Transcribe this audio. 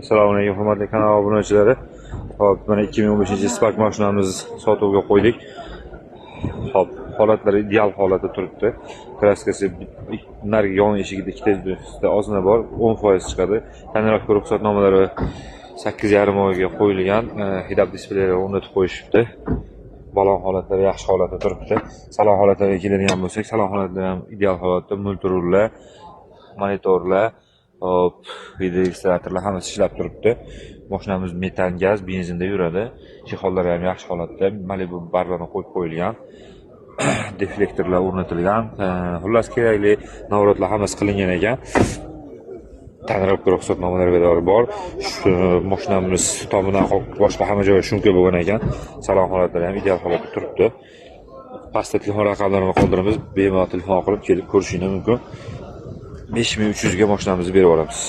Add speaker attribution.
Speaker 1: Assalomu alaykum, hurmatli kanal obunachilari. Hop, mana 2015 Spark mashinamizni sotuvga qo'ydik. Hop, holatlari ideal holatda turibdi. Краска si narigi yon eshigida ikkita ozgina bor, 10% chiqadi. Тонировка ruxsatnomalari 8,5 oyga qo'yilgan, head-up displeylar o'rnatib qo'yishibdi. Balon holatlari yaxshi holatda turibdi. Salon holatlariga keladigan bo'lsak, salon holatlari ham ideal holatda, мультируль lar, monitorlar, hop, videoregistratorlar, hammasi ishlab turibdi. Mashinamiz metan gaz, benzinda yuradi. Чехол lari ham yaxshi holatda, Malibu barlarni qo'yib qo'yilgan. Deflektorlar o'rnatilgan. Xullas, kerakli наворот lar hammasi qilingan ekan. Тонировка ruxsatnomalari bor. Shu mashinamiz tomidan boshqa hamma joyi шумка bo'lgan ekan. Salon holatlari ham ideal holatda turibdi. Pastda telefon raqamlarini qoldiramiz. Bemalol telefon qilib kelib ko'rishingiz mumkin. 5300 ga mashinamizni berib yuboramiz.